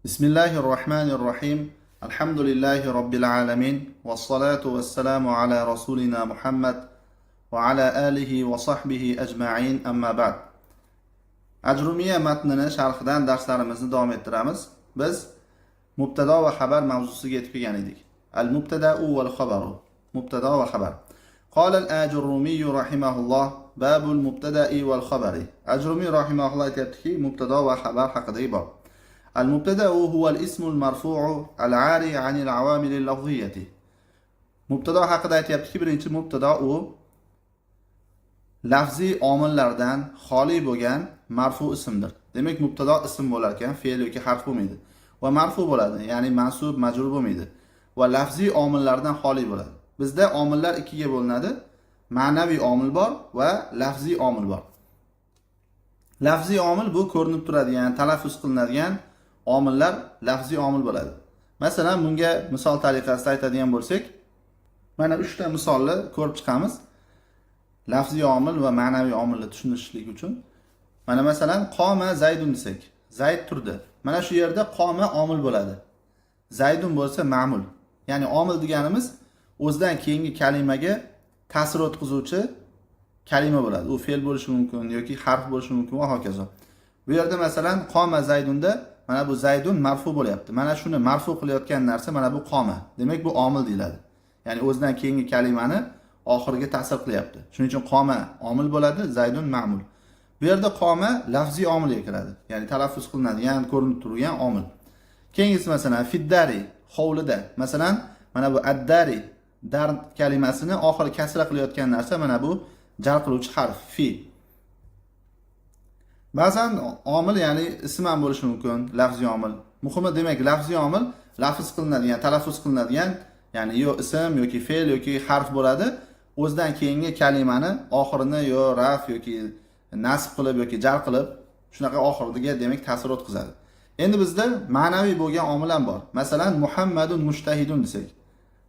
Bismillahir rohmanir rohim. Alhamdulillahi robbil alamin. Vassalatu vassalamu ala rasulina Muhammad va ala alihi va sahbihi ajma'in. Amma ba'd. Ajrumiya matnini sharhidan darslarimizni davom ettiramiz. Biz mubtado va xabar mavzusiga yetib kelgan edik. Al mubtada'u val xabaru. Mubtado va xabar. قال الآجرومي رحمه الله: باب المبتدأ والخبر. Ajrumiy rahimahulloh aytyaptiki, mubtado va xabar haqidagi bob. المبتدأ هو الاسم المرفوع العاري عن العوامل اللفظية. Mubtado haqida aytyaptiki, birinchi mubtado u lafziy omillardan xoli bo'lgan marfu ismdir. Demak, mubtado ism bo'lar ekan, fe'l yoki harf bo'lmaydi. Va marfu bo'ladi, ya'ni mansub, majrur bo'lmaydi. Va lafziy omillardan xoli bo'ladi. Bizda omillar ikkiga bo'linadi. Ma'naviy omil bor va lafziy omil bor. Lafziy omil bu ko'rinib turadigan, talaffuz qilinadigan omillar lafziy omil bo'ladi. Masalan, bunga misol tariqasida aytadigan bo'lsak, mana uchta misolni ko'rib chiqamiz. Lafziy omil va ma'naviy omilni tushunishlik uchun. Mana masalan, qoma zaydun desak, Zayd turdi. Mana shu yerda qoma omil bo'ladi. Zaydun bo'lsa ma'mul. Ya'ni omil deganimiz o'zidan keyingi kalimaga ta'sir o'tkazuvchi kalima bo'ladi. U fe'l bo'lishi mumkin yoki harf bo'lishi mumkin va hokazo. Bu yerda masalan qoma zaydunda mana bu zaydun marfu bo'lyapti. Mana shuni marfu qilayotgan narsa mana bu qoma. Demak, bu omil deyiladi. Ya'ni o'zidan keyingi kalimani oxiriga ta'sir qilyapti. Shuning uchun qoma omil bo'ladi, zaydun ma'mul. Bu yerda qoma lafziy omilga kiradi. Ya'ni talaffuz qilinadigan, ko'rinib turgan omil. Keyingisi masalan fiddari, hovlida. Masalan, mana bu addari, dar kalimasini oxiri kasra qilayotgan narsa mana bu jar qiluvchi harf fi. Ba'zan omil, ya'ni ism ham bo'lishi mumkin, lafziy omil. Muhimi, demak, lafziy omil lafz qilinadigan, talaffuz qilinadigan, ya'ni yo ism yoki fe'l yoki harf bo'ladi. O'zidan keyingi kalimani oxirini yo raf yoki nasb qilib yoki jar qilib, shunaqa oxiriga demak ta'sir o'tkazadi. Endi bizda ma'naviy bo'lgan omil ham bor. Masalan, Muhammadun mujtahidun desak,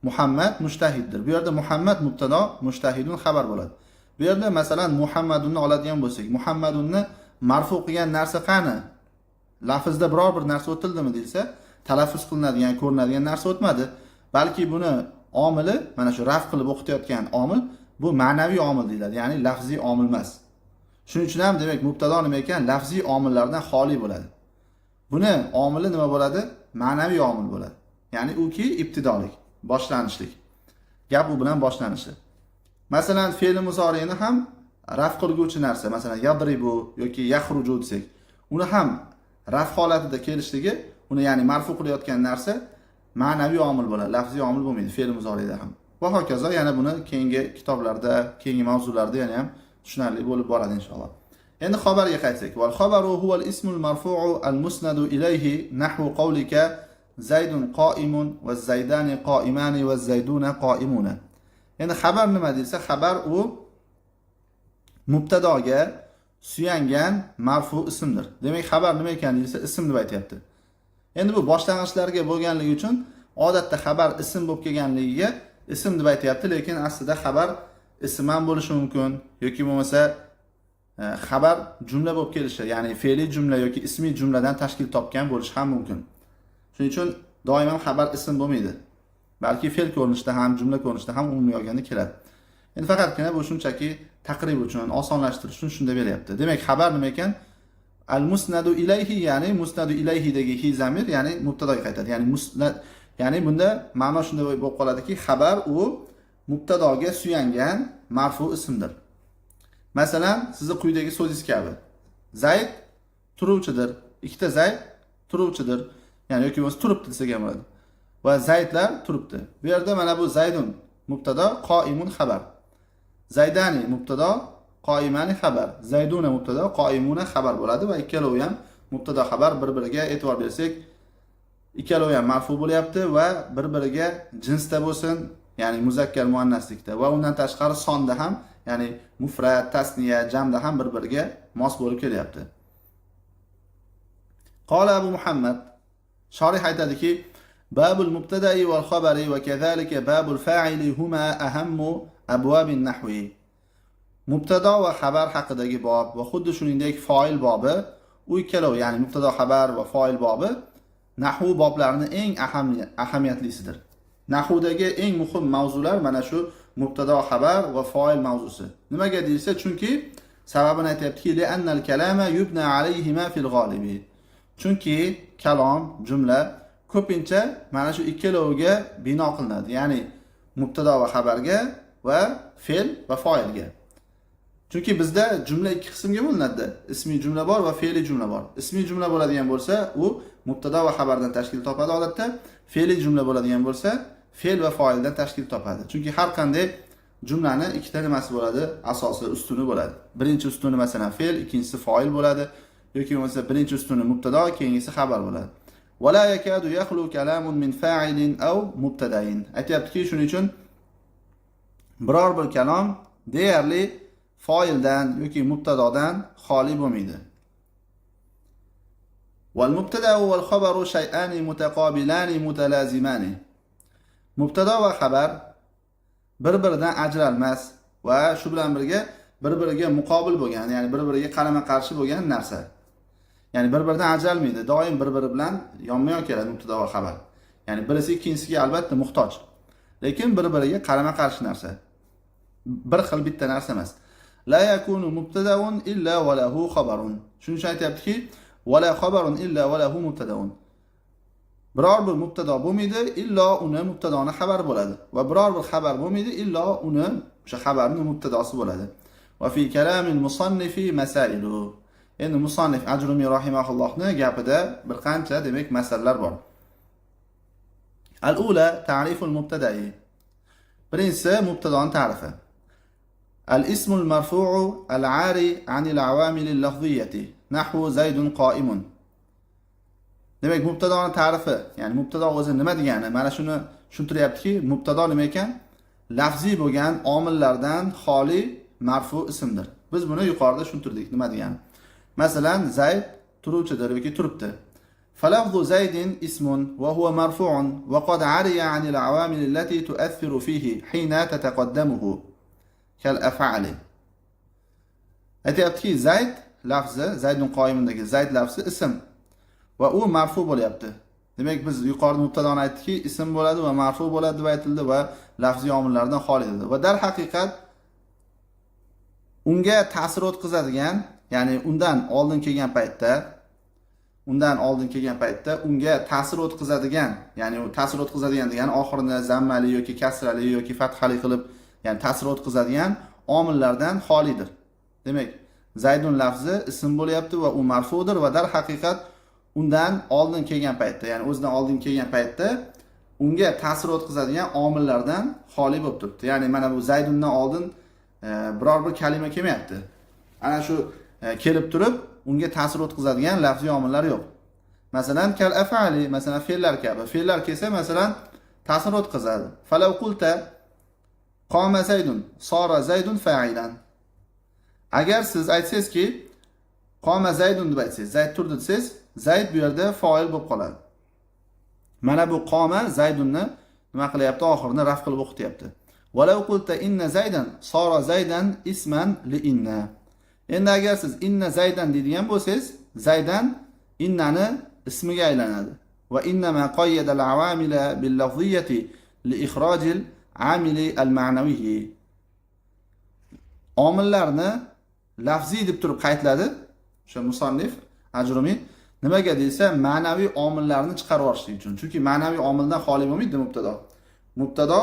Muhammad mujtahiddir. Bu yerda Muhammad mubtado, mujtahidun xabar bo'ladi. Bu yerda masalan Muhammadunni oladigan bo'lsak, Muhammadunni marfu qilgan narsa qani? Lafzda biror bir narsa o'tildimi deyilsa, talaffuz qilinadigan, ko'rinadigan narsa o'tmadi. Balki buni omili mana shu raf qilib o'qitayotgan omil, bu ma'naviy omil deyiladi, ya'ni lafziy omil emas. Shuning uchun ham demak mubtado nima ekan? Lafziy omillardan xoli bo'ladi. Buni omili nima bo'ladi? Ma'naviy omil bo'ladi. Ya'ni uki ibtidolik, boshlanishlik. Gap u bilan boshlanishi. Masalan, fe'li muzoriyni ham raf qilguvchi narsa, masalan, yadribu yoki yaxruju desak, uni ham raf holatida kelishligi, uni ya'ni marfu qilayotgan narsa ma'naviy omil bo'ladi, lafziy omil bo'lmaydi fe'li muzoriyda ham. Va hokazo, yana buni keyingi kitoblarda, keyingi mavzularda yana ham tushunarli bo'lib boradi inshaalloh. Endi xabarga qaytsak, val xabaru huval ismul marfu'u al musnadu ilayhi nahvu qawlika zaydun qoimun va zaydani qoimani va zayduna qoimuna. Endi xabar nima desa, xabar u mubtadoga suyangan marfu ismdir. Demak, xabar nima ekan desa, ism deb aytyapti. Endi bu boshlang'ichlarga bo'lganligi uchun odatda xabar ism bo'lib kelganligiga ism deb aytyapti, lekin aslida xabar ism ham bo'lishi mumkin yoki bo'lmasa xabar jumla bo'lib kelishi, ya'ni fe'liy jumla yoki ismiy jumladan tashkil topgan bo'lishi ham mumkin. Shuning uchun doim ham xabar ism bo'lmaydi. Balki fe'l ko'rinishida ham, jumla ko'rinishida ham umumiy olganda keladi. Endi faqatgina bu shunchaki taqrib uchun, osonlashtirish uchun shunda beryapti. Demak, xabar nima ekan? Al musnadu ilayhi, ya'ni musnadu ilayhidagi hi zamir, ya'ni mubtadoga qaytadi. Ya'ni musnad, ya'ni bunda ma'no shunday bo'lib qoladiki, xabar u mubtadoga suyangan marfu ismdir. Masalan, sizni quyidagi so'zingiz kabi. Zayd turuvchidir. Ikkita Zayd turuvchidir. Ya'ni yoki bo'lmasa turibdi desak ham bo'ladi. Va Zaydlar turibdi. Bu yerda mana bu Zaydun mubtado, qoimun xabar. Zaydani mubtado, qoimani xabar. Zayduna mubtado, qoimuna xabar bo'ladi va ikkalovi ham mubtado xabar bir-biriga e'tibor bersak, ikkalovi ham marfu bo'lyapti va bir-biriga jinsda bo'lsin, ya'ni muzakkar muannaslikda va undan tashqari sonda ham, ya'ni mufrad, tasniya, jamda ham bir-biriga mos bo'lib kelyapti. Qola Abu Muhammad, shorih aytadiki, babul mubtada'i val xabari va kazalika babul fa'ili huma ahammu abwabin nahwi. Mubtado va xabar haqidagi bob va xuddi shuningdek foil bobi, u ikkalovi, ya'ni mubtado, xabar va foil bobi Nahv boblarini eng ahamiyatlisidir. Nahvdagi eng muhim mavzular mana shu mubtado, xabar va foil mavzusi. Nimaga deyilsa, chunki sababini aytyaptiki, li'annal kalama yubna alayhima fil g'olibi. Chunki kalom, jumla ko'pincha mana shu ikkaloviga bino qilinadi. Ya'ni mubtado va xabarga va fe'l va foilga. Chunki bizda jumla ikki qismga bo'linadi. Ismiy jumla bor va fe'liy jumla bor. Ismiy jumla bo'ladigan bo'lsa, u mubtado va xabardan tashkil topadi odatda. Fe'liy jumla bo'ladigan bo'lsa, fe'l va foildan tashkil topadi. Chunki har qanday jumlani ikkita nimasi bo'ladi? Asosi, ustuni bo'ladi. Birinchi ustuni, masalan, fe'l, ikkinchisi foil bo'ladi yoki bo'lmasa birinchi ustuni mubtado, keyingisi xabar bo'ladi. Va la yakadu yakhlu kalamun min fa'ilin aw mubtada'in. Aytyaptiki, shuning uchun biror bir kalom deyarli foildan yoki mubtadodan xoli bo'lmaydi. Wal mubtada'u wal khabaru shay'ani mutaqabilani mutalazimani. Mubtado va xabar bir-biridan ajralmas va shu bilan birga bir-biriga muqobil bo'lgan, ya'ni bir-biriga qarama-qarshi bo'lgan narsa. Ya'ni bir-biridan ajralmaydi, doim bir-biri bilan yonma-yon keladi mubtado va xabar. Ya'ni birisi ikkinchisiga albatta muhtoj. Lekin bir-biriga qarama-qarshi narsa. Bir xil bitta narsa emas. La yakunu mubtadaun illa va lahu khabarun. Shuning uchun aytyaptiki, va la khabarun illa va lahu mubtadaun. Biror bir mubtado bo'lmaydi, illo uni mubtadoni xabari bo'ladi va biror bir xabar bo'lmaydi, illo uni o'sha xabarning mubtadosi bo'ladi. Va fi kalamil musannifi masailu. Endi musannif Ajrumiy rahimahullohni gapida bir qancha, demak, masalalar bor. Al-ula ta'riful mubtada'i. Birinchisi mubtadoni ta'rifi. Al-ismul marfu'u al-'ari 'anil awamil lafziyyati. Nahvu Zaydun qa'imun. Demak, mubtadoni ta'rifi, ya'ni mubtado o'zi nima degani, mana shuni tushuntiryaptiki, mubtado nima ekan? Lafziy bo'lgan omillardan xoli marfu ismdir. Biz buni yuqorida tushuntirdik nima degani. Masalan, Zayd turuvchidir yoki turibdi. فلفظ زيد اسم وهو مرفوع وقد عري عن العوامل التي تؤثر فيه حين تتقدمه كالأفعال. Aytyaptiki, Zayd lafzi, Zaydun qoimundagi Zayd lafzi ism va u marfu bo'lyapti. Demak, biz yuqorida mubtadoni aytdikki, ism bo'ladi va marfu bo'ladi deb aytildi va lafziy omillardan xoli dedi. Va darhaqiqat unga ta'sir o'tkazadigan, ya'ni undan oldin kelgan paytda unga ta'sir o'tkazadigan, ya'ni u ta'sir o'tkazadigan degani oxirini zammali yoki kasrali yoki fathali qilib, ya'ni ta'sir o'tkazadigan omillardan xolidir. Demak, Zaydun lafzi ism bo'lyapti va u marfudir va darhaqiqat undan oldin kelgan paytda, ya'ni o'zidan oldin kelgan paytda unga ta'sir o'tkazadigan omillardan xoli bo'lib turibdi. Ya'ni mana bu Zaydundan oldin biror bir kalima kelmayapti. Ana shu kelib turib unga ta'sir o'tkazadigan lafziy omillar yo'q. Masalan, kal afali, masalan, fe'llar kabi. Fe'llar kelsa, masalan, ta'sir o'tkazadi. Falav qulta qoma Zaydun, sora Zaydun fa'ilan. Agar siz aytsangizki, qoma Zaydun deb aytsangiz, Zayd turdi desangiz, Zayd bu yerda foil bo'lib qoladi. Mana bu qoma Zaydunni nima qilyapti? Oxirini raf qilib o'qityapti. Walau qulta inna Zaydan sora Zaydan isman li inna. Endi agar siz inna Zaydan deydigan bo'lsangiz, Zaydan innani ismiga aylanadi. Va innama qayyada al-awamila bil lafziyyati li ikhrajil amili al-ma'nawiy. Omillarni lafziy deb turib qaydladi o'sha musannif Ajrumiy. Nimaga desa, ma'naviy omillarni chiqarib yuborishlik uchun. Chunki ma'naviy omildan xoli bo'lmaydi mubtado. Mubtado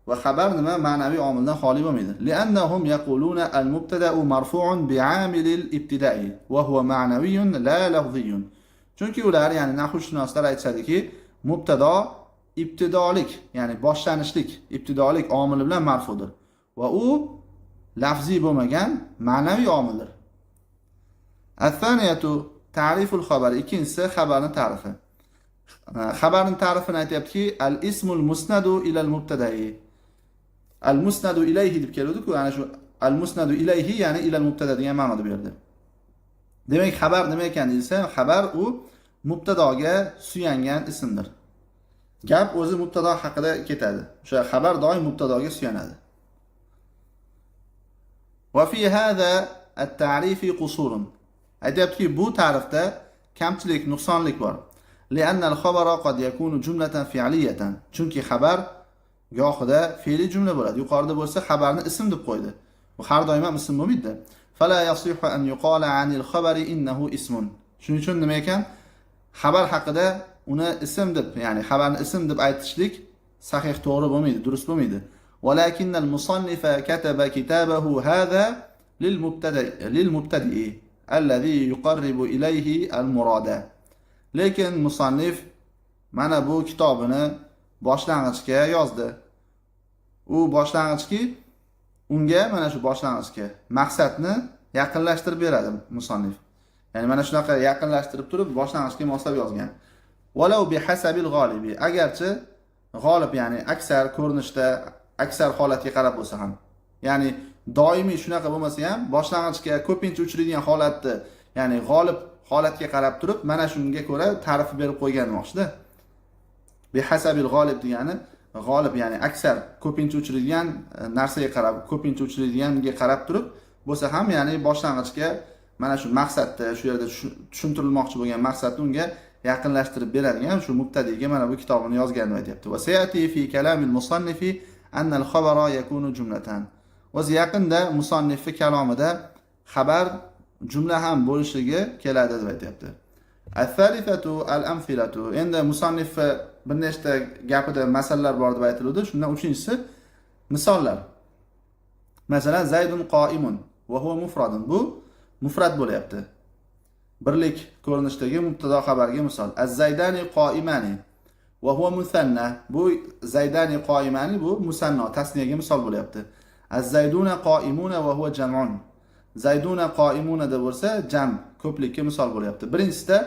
va xabar nima, ma'naviy omildan xoli bo'lmaydi. Li'annahum yaquluna al-mubtada'u marfu'un bi'amilil ibtida'i va huwa ma'naviyyun la lafziyyun. Chunki ular, ya'ni nahvshunoslar aytishadiki, mubtado ibtidolik, ya'ni boshlanishlik, ibtidolik omili bilan marfudir va u lafziy bo'lmagan ma'naviy omildir. Athaniyatu ta'riful xabar. Ikkinchisi xabarni ta'rifi. Xabarning ta'rifini aytyaptiki, al ismul musnadu ilal mubtadai. Al musnadu ilayhi deb keluvdi-ku, ana shu al musnadu ilayhi, ya'ni ilal mubtada degan ma'noda bu yerda. Demak, xabar nima ekan deyilsa, xabar u mubtadoga suyangan ismdir. Gap o'zi mubtado haqida ketadi. O'sha xabar doim mubtadoga suyanadi. Va fi hada at-ta'rifi qusurun. Aytyaptiki, bu ta'rifda kamchilik, nuqsonlik bor. لأن الخبر قد يكون جملة فعلية. Chunki xabar gohida fe'liy jumla bo'ladi. Yuqorida bo'lsa xabarni ism deb qo'ydi. Bu har doim ham ism bo'lmaydi. فلا يصح أن يقال عن الخبر إنه اسم. Shuning uchun nima ekan? Xabar haqida uni ism deb, ya'ni xabarni ism deb aytishlik sahih, to'g'ri bo'lmaydi, durust bo'lmaydi. ولكن المصنف كتب كتابه هذا للمبتدئ الذي يقرب إليه المراد. Lekin musannif mana bu kitobini boshlang'ichga yozdi. U boshlang'ichki, unga, mana shu boshlang'ichga maqsadni yaqinlashtirib beradi musannif. Ya'ni mana shunaqa yaqinlashtirib turib boshlang'ichga moslab yozgan. ولو بحسب الغالب. Agarchi g'olib, ya'ni aksar ko'rinishda, aksar holatga qarab bo'lsa ham. Ya'ni doimiy shunaqa bo'lmasa ham, boshlang'ichga ko'pincha uchraydigan holatni, ya'ni g'olib holatga qarab turib, mana shunga ko'ra ta'rif berib qo'ygan demoqchida. بحسب الغالب degani g'olib, ya'ni aksar, ko'pincha uchraydigan narsaga qarab, ko'pincha uchraydiganga qarab turib bo'lsa ham, ya'ni boshlang'ichga mana shu maqsadni, shu yerda tushuntirilmoqchi bo'lgan maqsadni unga yaqinlashtirib beradigan shu mubtadiyga mana bu kitobini yozgan deb aytyapti. وسيأتي في كلام المصنف أن الخبر يكون جملة. O'zi yaqinda musannifni kalomida xabar jumla ham bo'lishligi keladi deb aytyapti. الثالثة الأمثلة. Endi musannif bir nechta gapida masalalar bor deb aytiluvdi. Shundan uchinchisi misollar. Masalan, زيد قائم وهو مفرد. Bu mufrad bo'lyapti. Birlik ko'rinishdagi mubtado xabarga misol. الزيدان قائمان وهو مثنى. Bu زيدان قائمان, bu musanno, tasniyaga misol bo'lyapti. الزيدون قائمون وهو جمع. زيدون قائمون da bo'lsa jam, ko'plikka misol bo'lyapti. Birinchisida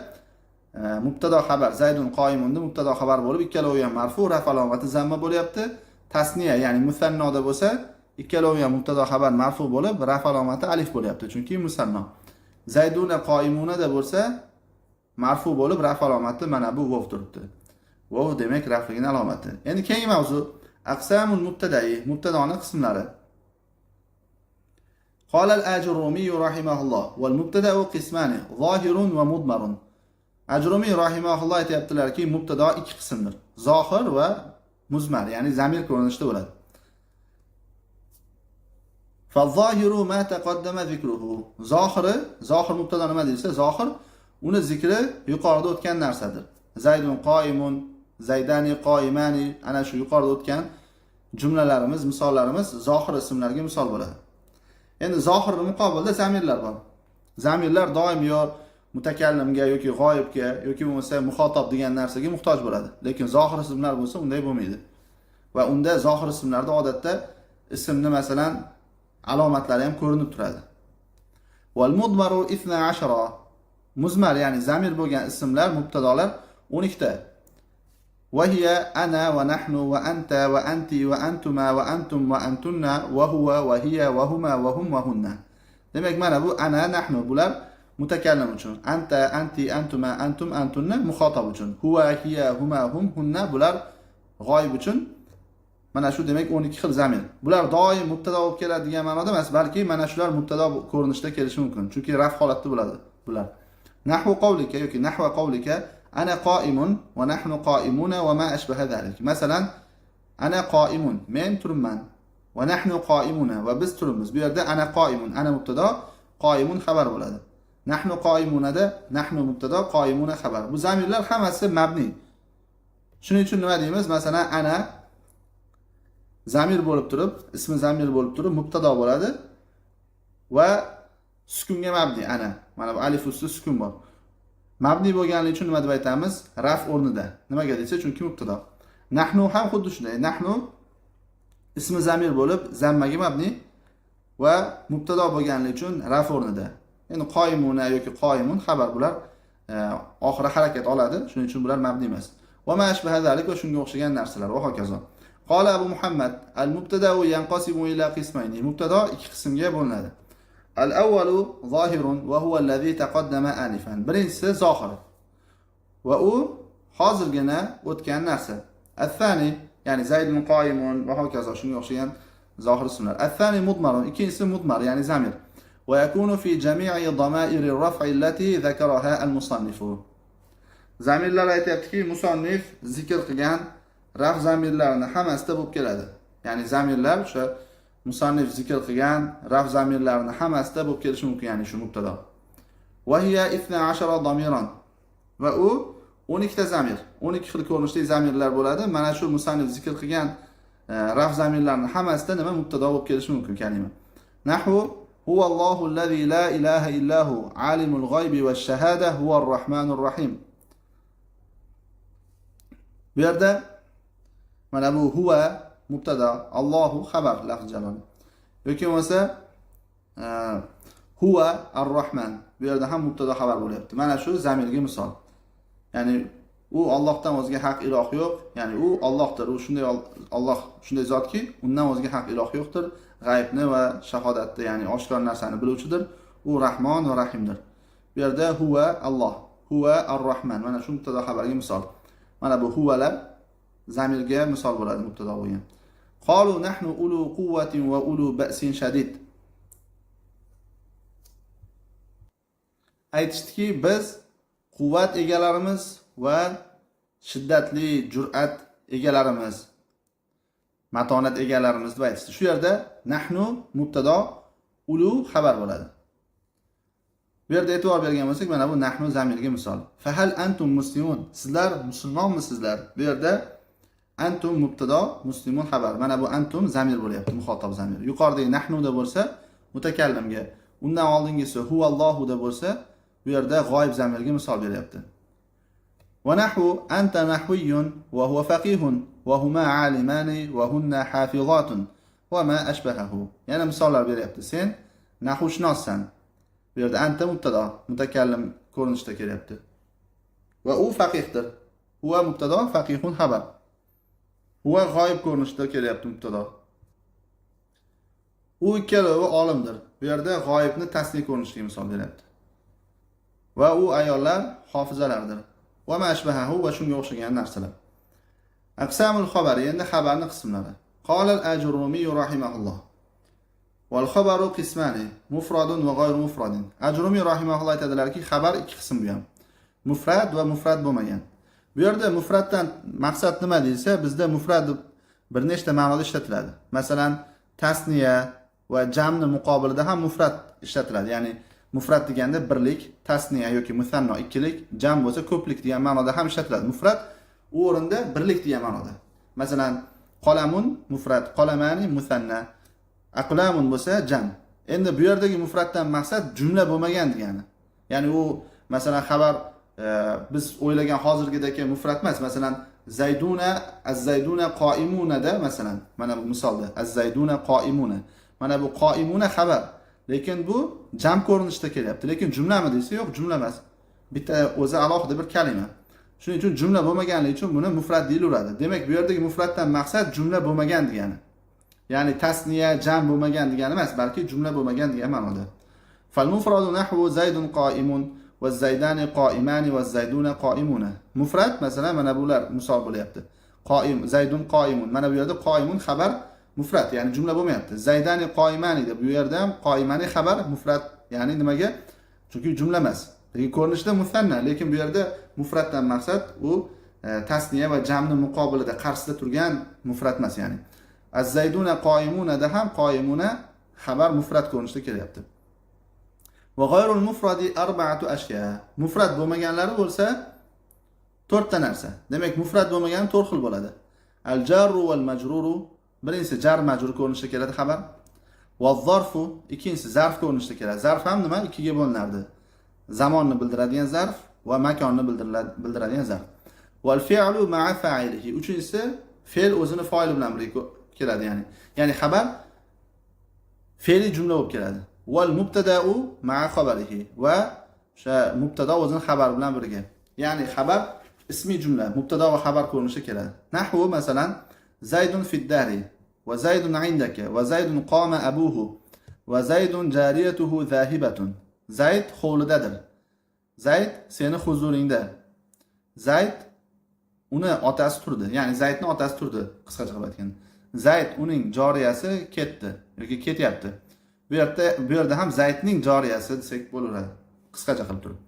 mubtado xabar زيد قائم da mubtado xabar bo'lib, ikkalovi ham marfu, raf alomati zamma bo'lyapti. Tasniya, ya'ni musannoda bo'lsa, ikkalovi ham mubtado xabar marfu bo'lib, raf alomati alif bo'lyapti, chunki musanno. زيدون قائمون da bo'lsa marfu bo'lib, raf alomati mana bu vov turibdi. Vov demak rafligini alomati. Endi keyingi mavzu أقسام المبتدأ, mubtadoni qismlari. قال الآجرومي رحمه الله: والمبتدأ قسمان، ظاهر ومضمر. Ajrumiy rahimahulloh aytyaptilarki, mubtado ikki qismdir. Zohir va muzmar, ya'ni zamir ko'rinishida bo'ladi. فالظاهر ما تقدم ذكره. Zohiri, zohir mubtado nima deyilsa, zohir uni zikri yuqorida o'tgan narsadir. زيد قائم, زيدان قائمان, ana shu yuqorida o'tgan jumlalarimiz, misollarimiz zohir ismlarga misol bo'ladi. Endi zohirni muqobilda zamirlar bor. Zamirlar doim yo mutakallimga yoki g'oyibga yoki bo'lmasa muxotob degan narsaga muhtoj bo'ladi. Lekin zohir ismlar bo'lsa unday bo'lmaydi. Va unda, zohir ismlarda odatda ismni, masalan, alomatlari ham ko'rinib turadi. والمضمر 12. Muzmar, ya'ni zamir bo'lgan ismlar, mubtadolar 12 ta. وهي أنا ونحن وأنت وأنت وأنتما وأنتم وأنتن وهو وهي وهما وهم وهن. Demak, mana bu أنا, نحن, bular mutakallim uchun. أنت, أنتِ, أنتما, أنتم, أنتن muxotob uchun. هو, هي, هما, هم, هن bular g'oyib uchun. Mana shu demak 12 xil zamir. Bular doim mubtado bo'lib keladi degan ma'noda emas, balki mana shular mubtado ko'rinishda kelishi mumkin. Chunki raf holatda bo'ladi bular. نحو قولك yoki نحو قولك: أنا قائم ونحن قائمون وما أشبه ذلك. Masalan, أنا قائم, men turibman. ونحن قائمون, va biz turibmiz. Bu yerda أنا قائم, أنا mubtado, قائم xabar bo'ladi. نحن قائمون da نحن mubtado, قائمون xabar. Bu zamirlar hammasi mabni. Shuning uchun nima deymiz? Masalan, أنا zamir bo'lib turib, ismi zamir bo'lib turib mubtado bo'ladi va sukunga mabni أنا. Mana bu alif ustida sukun bor. Mabni bo'lganligi uchun nima deb aytamiz? Raf o'rnida. Nimaga desa, chunki mubtado. نحن ham xuddi shunday. نحن ismi zamir bo'lib zammaga mabni va mubtado bo'lganligi uchun raf o'rnida. Endi قائمون yoki قائم xabar, bular oxiri harakat oladi, shuning uchun bular mabni emas. وما أشبه ذلك, va shunga o'xshagan narsalar va hokazo. قال أبو محمد: المبتدأ ينقسم إلى قسمين. Mubtado ikki qismga bo'linadi. الأول ظاهر وهو الذي تقدم آنفا. Birinchisi zohir va u hozirgina o'tgan narsa. الثاني, ya'ni زيد قائم va hokazo, shunga o'xshagan zohir ismlar. الثاني مضمر, ikkinchisi mudmar, ya'ni zamir. ويكون في جميع ضمائر الرفع التي ذكرها المصنف. Zamirlar aytyaptiki, musannif zikr qilgan raf zamirlarini hammasida bo'lib keladi. Ya'ni zamirlar o'sha musannif zikr qilgan raf zamirlarini hammasida bo'lib kelishi mumkin, ya'ni shu mubtado. Va hiya 12 damiran. Va u 12 ta zamir, 12 xil ko'rinishdagi zamirlar bo'ladi. Mana shu musannif zikr qilgan raf zamirlarning hammasida nima mubtado bo'lib kelishi mumkin kalima. Nahvu huwa Allohu allazi la ilaha illa hu alimul g'aybi vash shahada huvar rahmanur rahim. Bu yerda mana bu huwa mubtado, Allohu xabar lafz jalol. Yoki bo'lmasa huwa ar-Rahman. Bu yerda ham mubtado xabar bo'lyapti. Mana shu zamirga misol. Ya'ni u Allohdan o'zga haq iloh yo'q. Ya'ni u Allohdir. U shunday Alloh shunday zotki, undan o'zga haq iloh yo'qdir. G'aybni va shahodatni, ya'ni oshkor narsani biluvchidir. U Rahmon va Rahimdir. Bu yerda huwa Alloh, huwa ar-Rahman. Mana shu mubtado xabarga misol. Mana bu huvalar zamirga misol bo'ladi mubtado bo'lgan. Qalu nahnu ulu quvvatin va ulu ba'sin shadid. Aytishdiki, biz quvvat egalarimiz va shiddatli jur'at egalarimiz, matonat egalarimiz deb aytishdi. Shu yerda nahnu mubtado, ulu xabar bo'ladi. Bu yerda e'tibor bergan bo'lsak, mana bu nahnu zamirga misol. Fahal antum muslimun? Sizlar musulmonmisizlar? Bu yerda antum mubtado, muslimun xabar. Mana bu antum zamir bo'lyapti, muxotob zamir. Yuqoridagi nahnuda bo'lsa mutakallimga, undan oldingisi huvallohuda bo'lsa, bu yerda g'oyib zamirga misol beryapti. Va nahvu anta nahviyyun va huwa faqihun va huma alimani va hunna hafizatun va ma ashbahahu. Yana misollar beryapti. Sen nahvshunossan. Bu yerda anta mubtado, mutakallim ko'rinishda kelyapti. Va u faqihdir. Huwa mubtado, faqihun xabar. Huwa g'oyib ko'rinishda kelyapti mubtado. U ikkalovi olimdir. Bu yerda g'oyibni tasniy ko'rinishiga misol beryapti. Va u ayollar hofizalardir. Va ma ashbahahu va shunga o'xshagan narsalar. Aqsamul xabar, endi xabarning qismlari. Qala al-Ajrumiy rahimahulloh. Wal xabaru qismani, mufradun va g'ayru mufradin. Ajrumiy rahimahulloh aytadilarki, xabar ikki qism bu ham. Mufrad va mufrad bo'lmagan. Bu yerda mufraddan maqsad nima deyilsa, bizda mufrad bir nechta ma'noda ishlatiladi. Masalan, tasniya va jamni muqobilida ham mufrad ishlatiladi. Ya'ni mufrad deganda birlik, tasniya yoki musanno ikkilik, jam bo'lsa ko'plik degan ma'noda ham ishlatiladi. Mufrad u o'rinda birlik degan ma'noda. Masalan, qolamun mufrad, qolamani musanna, aqlamun bo'lsa jam. Endi bu yerdagi mufraddan maqsad jumla bo'lmagan degani. Ya'ni u masalan xabar biz o'ylagan hozirgidagi mufrad emas. Masalan, zayduna, az-zayduna qoimunada masalan, mana bu misolda az-zayduna qoimuna. Mana bu qoimuna xabar. Lekin bu jam ko'rinishda kelyapti. Lekin jumlami desa, yo'q, jumla emas. Bitta o'zi alohida bir kalima. Shuning uchun jumla bo'lmaganligi uchun buni mufrad deyilaveradi. Demak, bu yerdagi mufraddan maqsad jumla bo'lmagan degani. Ya'ni tasniya, jam bo'lmagan degani emas, balki jumla bo'lmagan degan ma'noda. Fal mufradu nahvu zaydun qoimun va zaydani qoimani va zayduna qoimuna. Mufrad masalan mana bular misol bo'lyapti. Qoim, zaydun qoimun. Mana bu yerda qoimun xabar mufrad, ya'ni jumla bo'lmayapti. Zaydani qoimani deb bu yerda ham qoimani xabar mufrad, ya'ni nimaga? Chunki jumla emas. Lekin ko'rinishda musanna, lekin bu yerda mufraddan maqsad u tasniya va jamni muqobilida qarshisida turgan mufrad emas, ya'ni. Az-zayduna qoimunada ham qoimuna xabar mufrad ko'rinishda kelyapti. Va g'ayrul mufradi arba'atu ashya. Mufrad bo'lmaganlari bo'lsa to'rtta narsa. Demak, mufrad bo'lmagani to'rt xil bo'ladi. Al-jarru wal majruru, birinchisi jar majrur ko'rinishda keladi xabar. Va zarfu, ikkinchisi zarf ko'rinishda keladi. Zarf ham nima? Ikkiga bo'linardi. Zamonni bildiradigan zarf va makonni bildiradigan zarf. Wal fi'lu ma'a fa'ilihi. Uchinchisi fe'l o'zini foili bilan birga keladi, ya'ni. Ya'ni xabar fe'li jumla bo'lib keladi. Wal mubtada'u ma'a xabarihi va o'sha mubtado o'zini xabar bilan birga. Ya'ni xabar ismiy jumla, mubtado va xabar ko'rinishida keladi. Nahvu masalan Zaydun fid-dari va Zaydun indaka va Zaydun qoma abuhu va Zaydun jariyatuhu zahibatun. Zayd hovlidadir. Zayd seni huzuringda. Zayd uni otasi turdi. Ya'ni Zaydni otasi turdi, qisqacha qilib aytganda. Zayd uning joriyasi ketdi yoki ketyapti. Bu yerda ham Zaydning joriyasi desak bo'laveradi. Qisqacha qilib turib.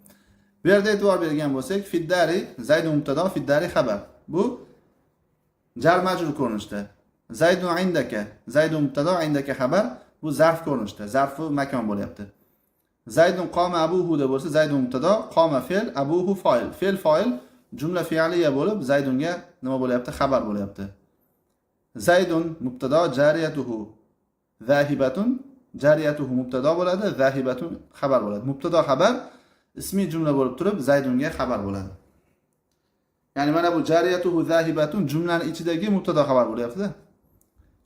Bu yerda e'tibor bergan bo'lsak, fiddari zaydun mubtado, fiddari xabar. Bu jar majrur ko'rinishda. Zaydun indaka, zaydun mubtado, indaka xabar, bu zarf ko'rinishda, zarfi makon bo'lyapti. Zaydun qoma abuhu deb bo'lsa, zaydun mubtado, qoma fe'l, abuhu foil. Fe'l foil jumla fe'liya bo'lib, zaydunga nima bo'lyapti? Xabar bo'lyapti. Zaydun mubtado, jariyatuhu zahibatun, jariyatuhu mubtado bo'ladi, zahibatun xabar bo'ladi. Mubtado xabar ismiy jumla bo'lib turib, zaydunga xabar bo'ladi. Ya'ni mana bu jariyatuhu zahibatun jumlani ichidagi mubtado xabar bo'lyapti-da.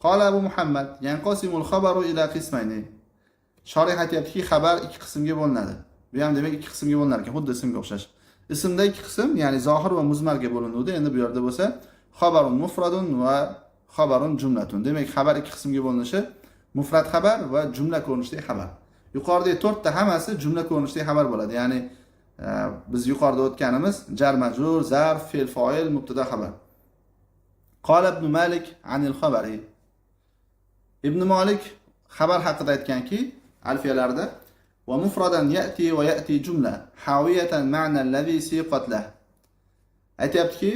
Qala Abu Muhammad yanqasimul xabaru ila qismayni. Shorih aytayaptiki, xabar ikki qismga bo'linadi. Bu ham demak ikki qismga bo'linar ekan, xuddi ismga o'xshash. Ismda ikki qism, ya'ni zohir va muzmarga bo'linuvdi. Endi bu yerda bo'lsa xabarun mufradun va xabarun jumlatun. Demak, xabar ikki qismga bo'linishi mufrad xabar va jumla ko'rinishidagi xabar. Yuqoridagi to'rtta hammasi jumla ko'rinishidagi xabar bo'ladi. Ya'ni biz yuqorida o'tganimiz jar majrur, zarf, fe'l foil, mubtada xabar. Qala Ibn Malik anil xabari. Ibn Malik xabar haqida aytganki, alfiyalarda va mufradan ya'ti va ya'ti jumla hawiyatan ma'na allazi siqat lah. Aytayaptiki,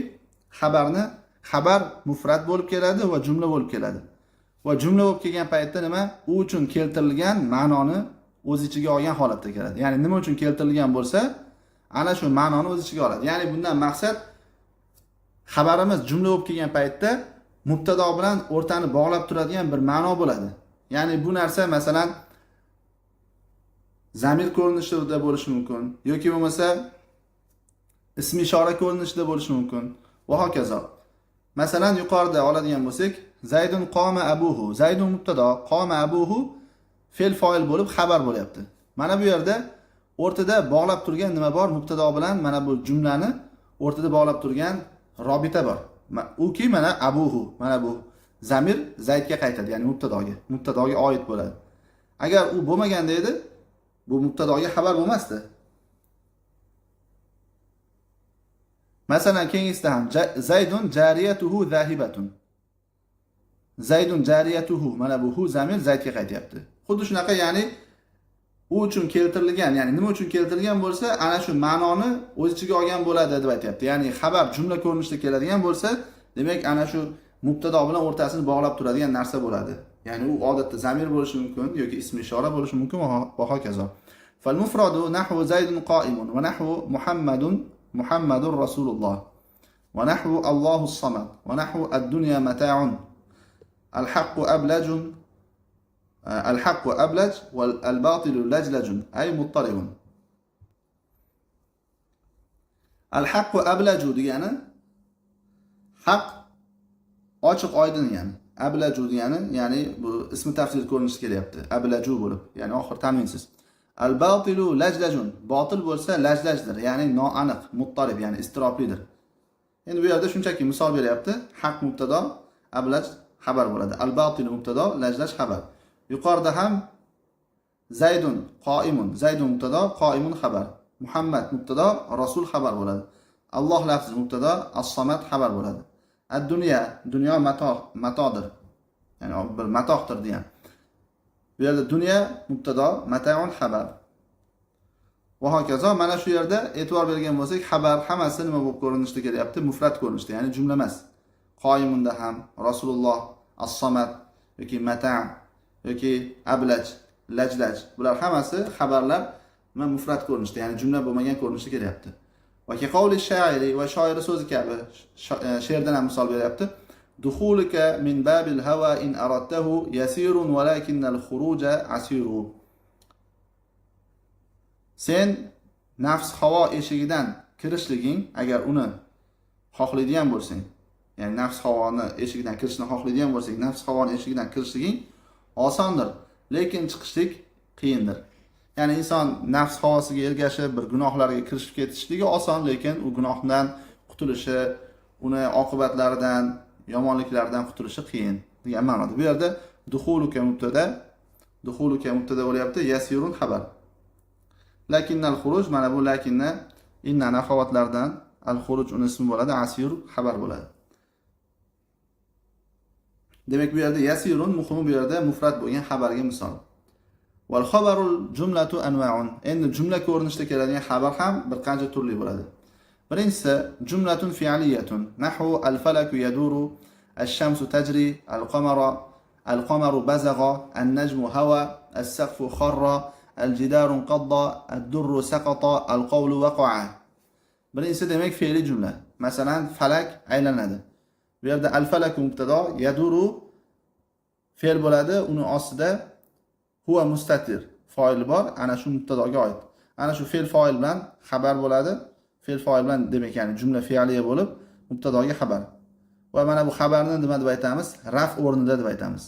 xabarni xabar mufrad bo'lib keladi va jumla bo'lib keladi. Va jumla bo'lib kelgan paytda nima? U uchun keltirilgan ma'noni o'z ichiga olgan holatda keladi. Ya'ni nima uchun keltirilgan bo'lsa, ana shu ma'noni o'z ichiga oladi. Ya'ni bundan maqsad xabarimiz jumla bo'lib kelgan paytda mubtado bilan o'rtani bog'lab turadigan bir ma'no bo'ladi. Ya'ni bu narsa masalan zamir ko'rinishida bo'lishi mumkin yoki bo'lmasa ismi ishora ko'rinishida bo'lishi mumkin va hokazo. Masalan, yuqorida oladigan bo'lsak, Zaydun qoma abuhu, Zaydun mubtado, qoma abuhu fe'l foil bo'lib xabar bo'lyapti. Mana bu yerda o'rtada bog'lab turgan nima bor? Mubtado bilan mana bu jumlani o'rtada bog'lab turgan robita bor. Uki mana abuhu, mana bu zamir Zaydga qaytadi, ya'ni mubtadoga, mubtadoga oid bo'ladi. Agar u bo'lmaganda edi, bu mubtadoga xabar bo'lmasdi. Masalan, keyingisida ham Zaydun jariyatuhu zahibatun. Zaydun jariyatuhu, mana bu hu zamir Zaydga qaytyapti. Xuddi shunaqa, ya'ni u uchun keltirilgan, ya'ni nima uchun keltirilgan bo'lsa, ana shu ma'noni o'z ichiga olgan bo'ladi deb aytyapti. Ya'ni xabar jumla ko'rinishida keladigan bo'lsa, demak ana shu mubtado bilan o'rtasini bog'lab turadigan narsa bo'ladi. Ya'ni u odatda zamir bo'lishi mumkin yoki ismi ishora bo'lishi mumkin va hokazo. Fal mufradu nahvu Zaydun qoimun va nahvu Muhammadun Muhammadur Rasululloh va nahvu Allohus samad va nahvu ad-dunya mata'un. Al-haqqu ablajun, al-haqqu ablaj wal al-batilu lajlajun ay muttaribun. Al-haqqu ablaju degani haq ochiq oydin degani. Ablaju degani, ya'ni bu ismi tafsil ko'rinishi kelyapti. Ablaju bo'lib, ya'ni oxir tanvinsiz. Al-batilu lajlajun, botil bo'lsa lajlajdir, ya'ni noaniq, muttarib, ya'ni iztiroblidir. Endi bu yerda shunchaki misol beryapti. Haq mubtado, ablaj xabar bo'ladi. Al-batilu mubtado, lajlaj xabar. Yuqorida ham Zaydun qoimun, Zaydun mubtado, qoimun xabar. Muhammad mubtado, Rasul xabar bo'ladi. Alloh lafzi mubtado, as-samad xabar bo'ladi. Ad-dunya, dunyo matoh, matodir. Ya'ni bir matohdir degan. Bu yerda dunyo mubtado, mataun xabar. Va hokazo. Mana shu yerda e'tibor bergan bo'lsak, xabar hammasi nima bo'lib ko'rinishda kelyapti? Mufrad ko'rinishda, ya'ni jumla emas. Qoimunda ham Rasululloh, as-samad yoki mata' yoki ablaj, lajlaj, bular hammasi xabarlar nima mufrad ko'rinishda, ya'ni jumla bo'lmagan ko'rinishda kelyapti. Va qavli sha'iri va shoiri so'zi kabi she'rdan ham misol beryapti. Dukhuluka min babil hawa in aradtahu yasirun walakinnal khuruja asiru. Sen nafs havo eshigidan kirishliging, agar uni xohlaydigan bo'lsang, ya'ni nafs havoni eshigidan kirishni xohlaydigan bo'lsang, nafs havoni eshigidan kirishliging osondir, lekin chiqishlik qiyindir. Ya'ni inson nafs havosiga ergashib bir gunohlarga kirishib ketishligi oson, lekin u gunohdan qutulishi, uni oqibatlaridan, yomonliklardan qutulishi qiyin degan ma'noda. Bu yerda dukhuluka mubtada, dukhuluka mubtada bo'lyapti, yasirun xabar. Lakinnal xuruj, mana bu lakinna inna axavatlardan al xuruj uni ismi bo'ladi, asir xabar bo'ladi. Demak, bu yerda yasirun muhimi bu yerda mufrad bo'lgan xabarga misol. Val xabarul jumlatu anva'un. Endi jumla ko'rinishida keladigan xabar ham bir qancha turli bo'ladi. Birinchisi jumlatun fi'liyatun. Nahu al-falaku yaduru, ash-shamsu tajri, al-qamara al-qamaru bazagha, an-najmu hawa, as-saqfu kharra, al-jidaru inqadda, ad-durru saqata, al-qawlu waqa'a. Birinchisi demak fe'li jumla. Masalan, falak aylanadi. Bu yerda al-falaku mubtado, yaduru fe'l bo'ladi, uni ostida huwa mustatir foil bor, ana shu mubtadoga oid. Ana shu fe'l foil bilan xabar bo'ladi. Fe'l foil bilan demak, ya'ni jumla fe'liya bo'lib, mubtadoga xabar. Va mana bu xabarni nima deb aytamiz? Raf o'rnida deb aytamiz.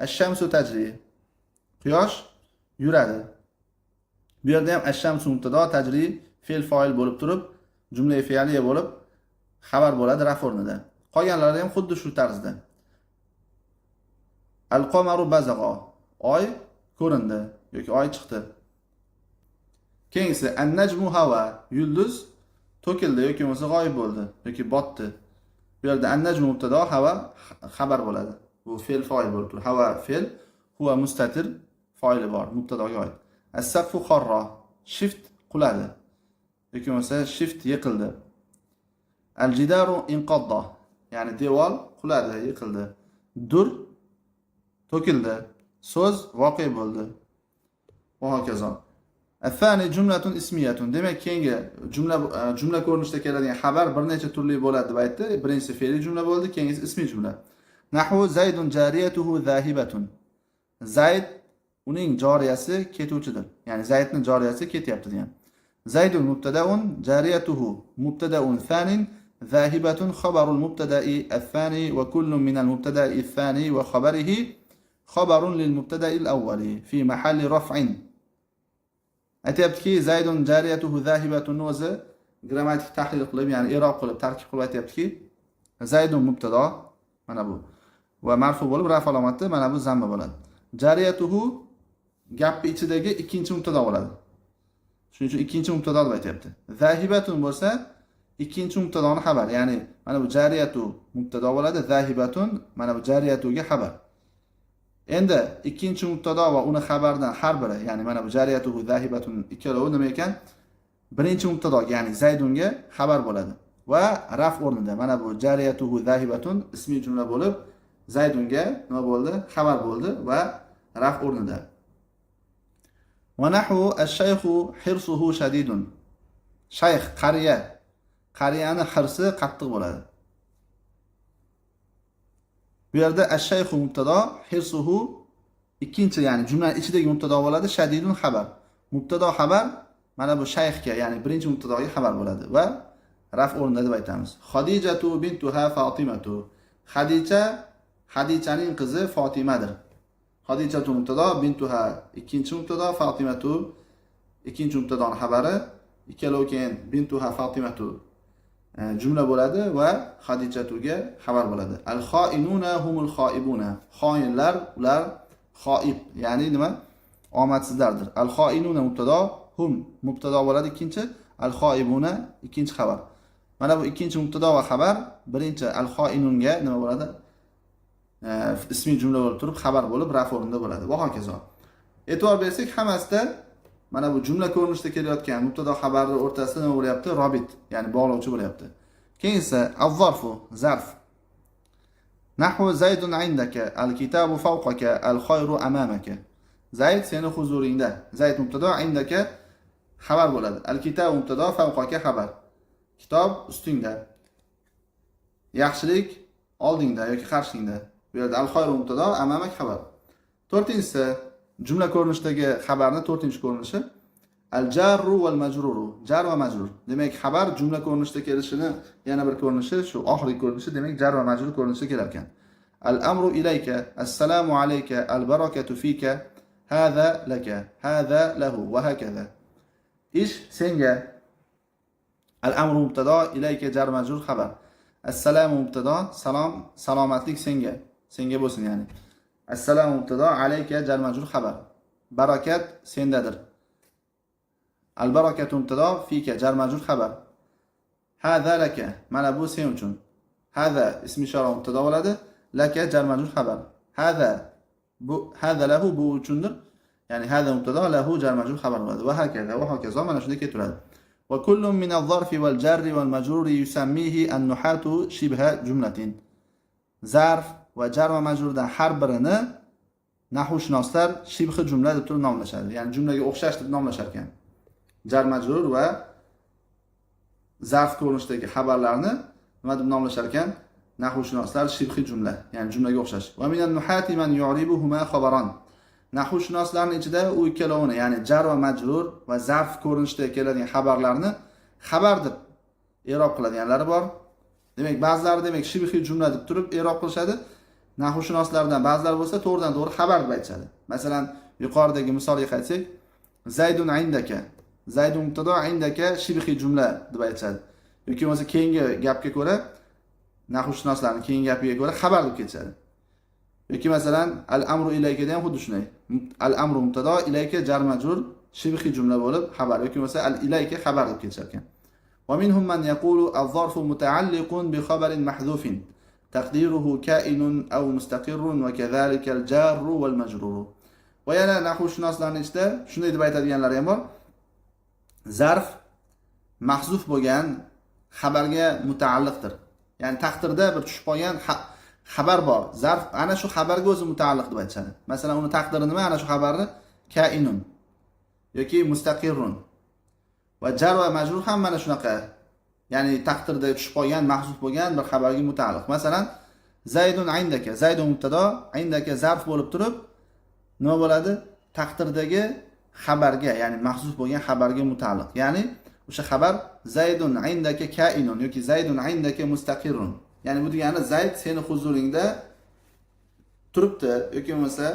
Ash-shamsu tajri. Quyosh yuradi. Bu yerda ham ash-shamsu mubtado, tajri fe'l foil bo'lib turib, jumla fe'liya bo'lib xabar bo'ladi raf o'rnida. Qolganlari ham xuddi shu tarzda. Al-qamaru bazag'a. Oy ko'rindi yoki oy chiqdi. Keyingisi an-najmu hawa. Yulduz to'kildi yoki bo'lmasa g'oyib bo'ldi yoki botdi. Bu yerda an-najmu mubtado, hawa xabar bo'ladi. Bu fe'l foil bo'lib turadi. Hawa fe'l, huwa mustatir foili bor, mubtadoga oid. As-saqfu kharra. Shift quladi yoki bo'lmasa shift yiqildi. Al-jidaru inqadda. Ya'ni devor quladi, yiqildi. Dur to'kildi. So'z voqe bo'ldi. Va hokazo. Athani jumlatun ismiyatun. Demak, keyingi jumla, jumla ko'rinishida keladigan xabar bir necha turli bo'ladi deb aytdi. Birinchisi fe'li jumla bo'ldi, keyingisi ismiy jumla. Nahu Zaydun jariyatuhu zahibatun. Zayd uning joriyasi ketuvchidir. Ya'ni Zaydning joriyasi ketyapti degan. Zaydun mubtadaun, jariyatuhu mubtadaun thanin, zahibatun khabarul mubtada'i ath-thani va kullun minal mubtada'i ath-thani va khabarihi khabarun lil mubtada'il awwali fi mahalli raf'in. Aytyaptiki, Zaydun jariyatuhu zahibatun o'zi grammatik tahlil qilib, ya'ni i'rob qilib, tarkib qilib aytyaptiki, Zaydun mubtado mana bu va marfu bo'lib raf alomati mana bu zamma bo'ladi. Jariyatuhu gapni ichidagi ikkinchi mubtado bo'ladi. Shuning uchun ikkinchi mubtado deb aytyapti. Zahibatun bo'lsa ikkinchi mubtadoni xabar, ya'ni mana bu jariyatu mubtado bo'ladi, zahibatun mana bu jariyatuga xabar. Endi ikkinchi mubtado va uni xabardan har biri, ya'ni mana bu jariyatuhu, zahibatun ikkalovi nima ekan? Birinchi mubtadoga, ya'ni Zaydunga xabar bo'ladi. Va raf o'rnida mana bu jariyatuhu zahibatun ismiy jumla bo'lib, Zaydunga nima bo'ldi? Xabar bo'ldi va raf o'rnida. Va nahu ash-shayxu hirsuhu shadidun. Shayx qariya. Qariyani hirsi qattiq bo'ladi. Bu yerda ash-shayxu mubtado, hirsuhu ikkinchi, ya'ni jumlaning ichidagi mubtado bo'ladi, shadidun xabar. Mubtado xabar mana bu shayxga, ya'ni birinchi mubtadoga xabar bo'ladi va raf o'rnida deb aytamiz. Xadijatu bintuha Fatimatu. Xadija Xadichaning qizi Fotimadir. Xadijatu mubtado, bintuha ikkinchi mubtado, Fatimatu ikkinchi mubtadoni xabari. Ikkalovi keyin bintuha Fatimatu jumla bo'ladi va Xadijatuga xabar bo'ladi. Al xoinuna humul xoibuna. Xoinlar ular xoib, ya'ni nima? Omadsizlardir. Al xoinuna mubtado, hum mubtado bo'ladi ikkinchi, al xoibuna ikkinchi xabar. Mana bu ikkinchi mubtado va xabar birinchi al xoinunga nima bo'ladi? Ismiy jumla bo'lib turib xabar bo'lib raf o'rnida bo'ladi. Va hokazo. E'tibor bersak, hammasida mana bu jumla ko'rinishida kelayotgan mubtado xabarni o'rtasida nima bo'lyapti? Robit, ya'ni bog'lovchi bo'lyapti. Keyingi az-zarfu, zarf. Nahu Zaydun indaka, al-kitabu fawqaka, al-khayru amamaka. Zayd seni huzuringda. Zayd mubtado, indaka xabar bo'ladi. Al-kitabu mubtado, fawqaka xabar. Kitob ustingda. Yaxshilik oldingda yoki qarshingda. Bu yerda al-khayru mubtado, amamak xabar. To'rtinchisi jumla ko'rinishidagi xabarni to'rtinchi ko'rinishi al-jarru val majruru. Jar va majrur. Demak, xabar jumla ko'rinishida kelishini yana bir ko'rinishi, shu oxirgi ko'rinishi, demak, jar va majrur ko'rinishida kelar ekan. Al-amru ilayka, assalomu alayka, al-barakatu fika, hada laka, hada lahu va hakaza. Ish senga. Al-amru mubtado, ilayka jar majrur xabar. Assalomu mubtado, salom, salomatlik senga. Senga bo'lsin ya'ni. Assalomu mubtado, alayka jar majrur xabar. Barakat sendadir. Al barakatu mubtado, fika jar majrur xabar. Hada laka, mana bu sen uchun. Hada ismi ishora mubtado bo'ladi. Laka jar majrur xabar. Hada bu, hada lahu bu uchundir. Ya'ni hada mubtado, lahu jar majrur xabar bo'ladi. Va hakaza va hokazo, mana shunday ketaveradi. Va kullun min az-zarfi wal jarri wal majruri yusammihi an-nuhatu shibha jumlatin. Zarf va jar va majrurdan har birini nahvshunoslar shibhi jumla deb turib nomlashadi. Ya'ni jumlaga o'xshash deb nomlashar ekan. Jar majrur va zarf ko'rinishidagi xabarlarni nima deb nomlashar ekan? Nahvshunoslar shibhi jumla, ya'ni jumlaga o'xshash. Va minan nuhati man yu'ribuhuma khabaran. Nahvshunoslarning ichida u ikkalovini, ya'ni jar va majrur va zarf ko'rinishida keladigan xabarlarni xabar deb i'rob qiladiganlari bor. Demak, ba'zilari demak shibhi jumla deb turib i'rob qilishadi. Nahvshunoslardan ba'zilari bo'lsa to'g'ridan to'g'ri xabar deb aytishadi. Masalan, yuqoridagi misolga qaytsak, Zaydun indaka. Zaydun mubtado, indaka shibhi jumla deb aytishadi. Yoki bo'lmasa keyingi gapga ko'ra, nahvshunoslarning keyingi gapiga ko'ra xabar deb ketishadi. Yoki masalan, al amru ilayka ham xuddi shunday. Al amru mubtado, ilayka jar majrur shibhi jumla bo'lib xabar yoki bo'lmasa al ilayka xabar deb ketishar ekan. Va minhum man yaqulu az-zarfu muta'alliqun bi khabarin mahdhufin taqdiruhu kainun aw mustaqirrun va kadhalika al-jarru wal majruru. Va yana nahvshunoslarning ichida shunday deb aytadiganlari ham bor. Zarf mahzuf bo'lgan xabarga mutaalliqdir. Ya'ni taqdirda bir tushib qolgan xabar bor. Zarf ana shu xabarga o'zi mutaalliq deb aytishadi. Masalan, uni taqdiri nima? Ana shu xabarni kainun yoki mustaqirrun. Va jar va majrur ham mana shunaqa. Ya'ni taqdirda tushib qolgan, mahzuf bo'lgan bir xabarga mutaalliq. Masalan, Zaydun indaka, Zaydun mubtado, indaka zarf bo'lib turib, nima bo'ladi? Taqdirdagi xabarga, ya'ni mahzuf bo'lgan xabarga mutaalliq. Ya'ni o'sha xabar Zaydun indaka kainun yoki Zaydun indaka mustaqirrun. Ya'ni bu degani Zayd seni huzuringda turibdi yoki bo'lmasa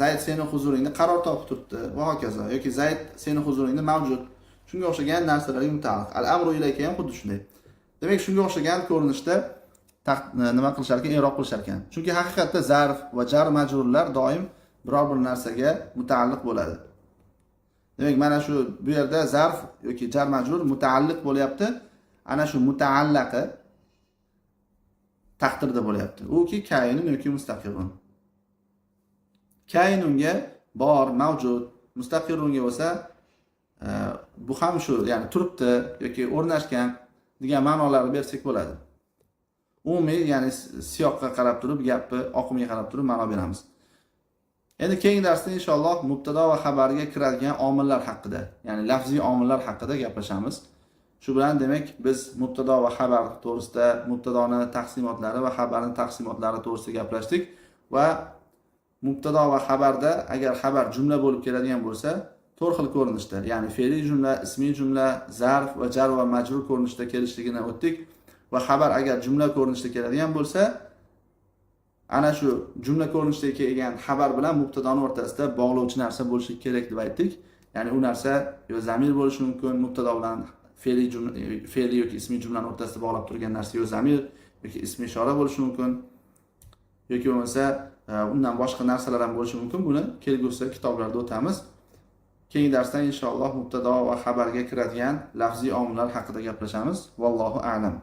Zayd seni huzuringda qaror topib turibdi va hokazo yoki Zayd seni huzuringda mavjud. Shunga o'xshagan narsalarga mutaalliq. Al amru ilayka ham xuddi shunday. Demak, shunga o'xshagan ko'rinishda nima qilishar ekan, i'rob qilishar ekan. Chunki haqiqatda zarf va jar majrurlar doim biror bir narsaga mutaalliq bo'ladi. Demak, mana shu bu yerda zarf yoki jar majrur mutaalliq bo'lyapti. Ana shu mutaallaqi taqdirda bo'lyapti. Uki kainun yoki mustaqirun. Kainunga bor, mavjud, mustaqirunga bo'lsa bu ham shu, ya'ni turibdi yoki o'rnashgan degan ma'nolarni bersak bo'ladi. Umumiy, ya'ni siyoqqa qarab turib, gapni oqimiga qarab turib ma'no beramiz. Endi keyingi darsda inshaalloh mubtado va xabarga kiradigan omillar haqida, ya'ni lafziy omillar haqida gaplashamiz. Shu bilan demak biz mubtado va xabar to'g'risida, mubtadoni taqsimotlari va xabarning taqsimotlari to'g'risida gaplashdik va mubtado va xabarda agar xabar jumla bo'lib keladigan bo'lsa, to'rt xil ko'rinishda, ya'ni fe'liy jumla, ismiy jumla, zarf va jar va majrur ko'rinishida kelishligini o'tdik va xabar agar jumla ko'rinishida keladigan bo'lsa, ana shu jumla ko'rinishida kelgan xabar bilan mubtadoni o'rtasida bog'lovchi narsa bo'lishi kerak deb aytdik. Ya'ni u narsa yo zamir bo'lishi mumkin, mubtado bilan fe'liy jumla, fe'liy yoki ismiy jumlani o'rtasida bog'lab turgan narsa yo zamir yoki ismiy ishora bo'lishi mumkin yoki bo'lmasa undan boshqa narsalar ham bo'lishi mumkin. Buni kelgusi kitoblarda o'tamiz. Keyingi darsda inshaalloh mubtado va xabarga kiradigan lafziy omillar haqida gaplashamiz. Vallohu a'lam.